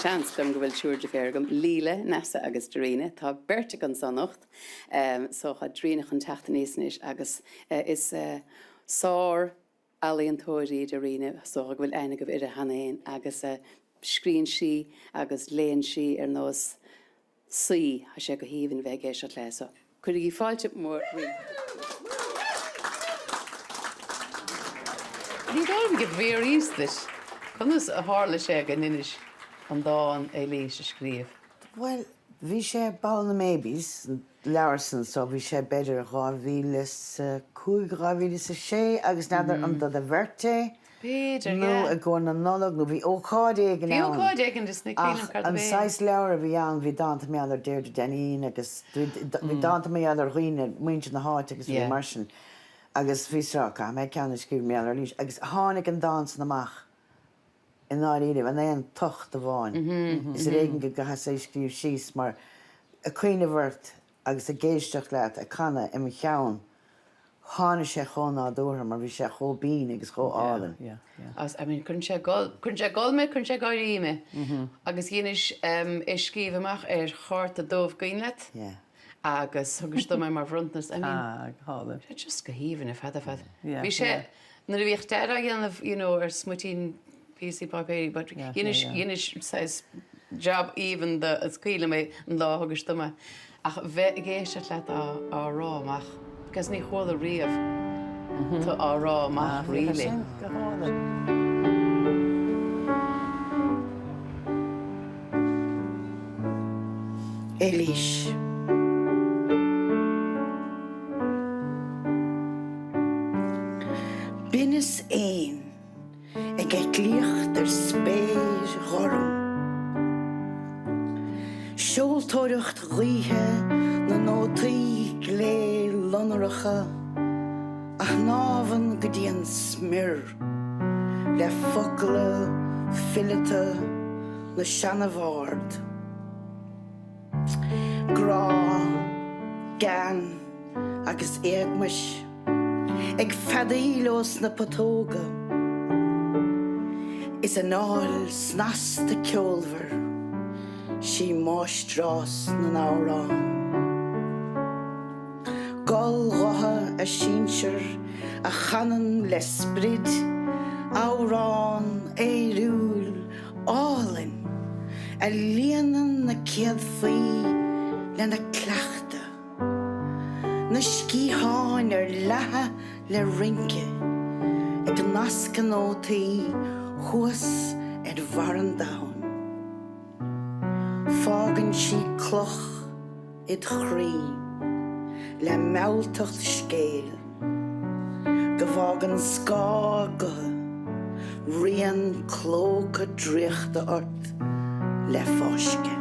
Seans agam go bhfuil triúr deirféar agam, Leela, Neasa agus Darina. Tá beirt acu anso anocht. So tá Darina chun teacht aníos anois agus is sár ealaíontóir í Darina, is dócha go bhfuil aithne agaibh uirthi cheana féin agus scríonn sí agus léann sí ar nós saoi, tá sé go haoibhinn bheith ag éisteacht léi so cuirigí fáilte mhór roimh. Ní dóigh liom go bhfiafraíos duit conas a tharla sé go ndeinis an dán Éilís a scríobh. Bhuel, bhí sé Baile na Maybes, an leabhar san, so bhí sé b'fhéidir 2005, 2006 agus n'fheadar an do do bheirt é B'fhéidir, nó yeah. i gcomhair na Nollag nó bhí ócáid éigin Bhí ann. ócáid éigin just ní cuimhin liom Ach cad an ab é. saghas leabhar a bhí ann, bhí dánta mar gheall ar Deirdre Deneen agus bhí dánta mar gheall ar dhaoine, muintir na háite agus rudaí Yeah. mar sin. Agus bhíos ag rá, caithfidh mé ceann a scríobh mar gheall ar Laois. Agus tháinig an dán san amach i ndáiríribh in aon tocht amháin. Is ar éigean go gcaitheas é a scríobh síos mar ag cuimhneamh ort agus ag éisteacht leat ag canadh i mo cheann, tháinig sé chomh nádúrtha mar bhí sé chomh binn agus chomh álainn. Yeah, yeah. Agus, I mean, cuireann sé ag gol, cuireann sé ag gol mé, cuireann sé ag gáirí mé. Agus dheinis é scríobh amach ar chárta dubh, cuimhin leat? Yeah. Agus thugais dom é mar bhronntanas. I mean, Ah, go hálainn. sé just go haoibhinn ar fad ar fad. Yeah, Bhí sé, yeah. nuair a bhíodh Dad á dhéanamh, you know, ar smuitín píosaí páipéirí but dheinis, dheinis saghas job aoibhinn de, is cuimhin liom é an lá a thugais dom é. Ach bheith ag éisteacht leat á, á rá amach, because ní chuala riamh tú á rá amach really. Sin go hálainn. Éilís. Binneas éin. Ag eitlíocht ar spéir ghorm. Seoltóireacht ghaoithe na nótaí glé lonracha a shnámhann go dtí an smior le focla fileata na seanabhard. Grá, gean agus éagmais. Ag feadaíl ós na putóga is anáil snasta ceolmhar, sí máistreás na n-amhrán. Gol ghutha a sinsear a chanann le sprid amhrán aoiriúil álainn a líonann na céadfaí lena cleachtadh. Na sciatháin ar leathadh le rince, ag nascadh nótaí thuas ar bharr an domhain. Fágann sí cloch id chroí le mealltacht scéil, go bhfágann scáth a gutha rian clóca draíochta ort le fáisceadh.